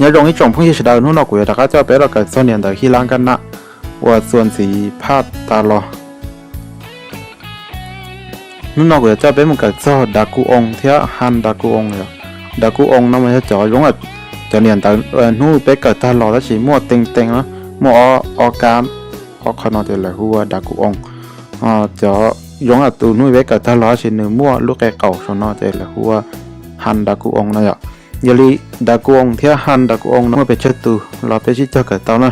Nyob zoo ib tsoom phooj ywg sawv daws, hnub no kuv yuav rov qab coj peb los kawm txog niam ntawv His Las Ka Nas uas txuas ntxiv phaj tas los. Hnub no kuv yuav coj peb mus kawm txog Dav Ku Oo thiab Han Dav Ku Oo. Dav Ku Oo no mas yog cov zoo, cov niam ntawv hnub peb kawm tag los tab sis muaj tee tee na, muaj ob kab, ob qho no ces lawv hu ua Dav Ku Oo. Cov zoo tus hnub peb kawm tag los tab sis nws muaj lub qe qaum saum no ces lawv hu ua Han Dav Ku Oo no yom. Yog li Dav Ku Oo thiab Han Dav Ku Oo no muaj pes tsawg tus los peb sib cog kawm tau na.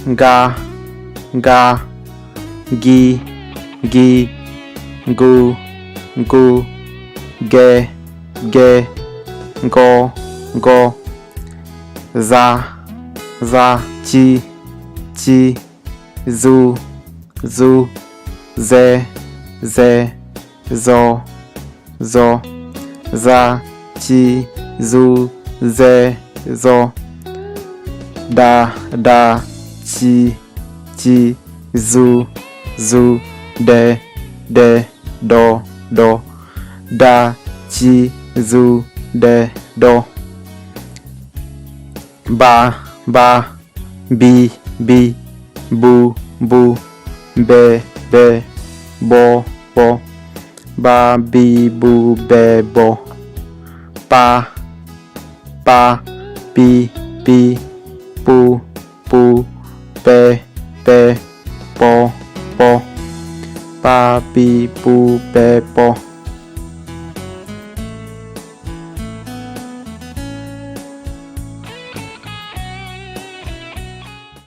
Nka, nka, nki, nki, nku, nku, nke, nke, nko, nko, za, za, ci, ci, zu, zu, ze, ze, zo, zo, za, ci, zu, ze, zo, da, da, ci, ci, zu, zu, de, de, do, do, da, ci, zu, de, do. Npa, npa, npi, npi, npu, npu, npe, npe, npo, npo, npa, npi, npu, npe, npo. Pa, pa, pi, pi, pu, pu, pe, pe, po, po, pa, pi, pu, pe, po.